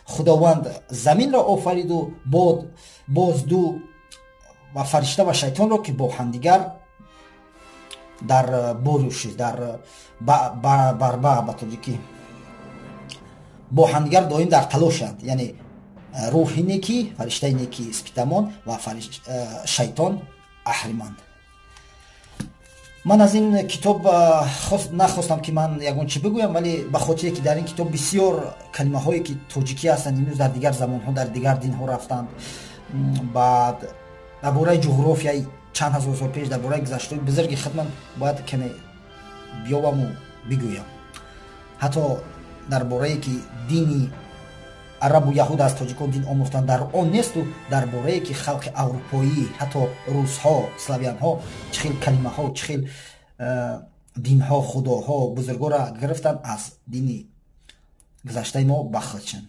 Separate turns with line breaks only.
Худованд заминро офариду бод боз ду ва фаришта ва шайтонро, ки бо ҳамдигар дар борюши дар барба, ба тоҷикӣ, бо ҳамдигар доим дар талошанд, яъне рӯҳи некӣ, фариштаи некӣ Спитамон ва шайтон Аҳриман. Ман аз ин китоб нахостам, ки ман ягон чӣ бигӯям, вале ба хотире ки дар ин китоб бисёр калимаҳое, ки тоҷикӣ ҳастанд, имрӯз дар дигар замонҳо, дар дигар динҳо рафтанд. Баъд дар бораи ҷуғрофияи чанд ҳазор сол пеш, дар бораи гузаштаи бузурги худ ман бояд каме биёбаму бигӯям. Ҳатто дар борае ки дини арабу яҳуд аз тоҷикон дин омӯхтанд, дар он несту дар борае ки халқи аврупоӣ, ҳатто русҳо, славянҳо чӣ хел калимаҳо, чӣ хел динҳо, худоҳо, бузургоро гирифтанд аз дини гузаштаи мо ба худшон.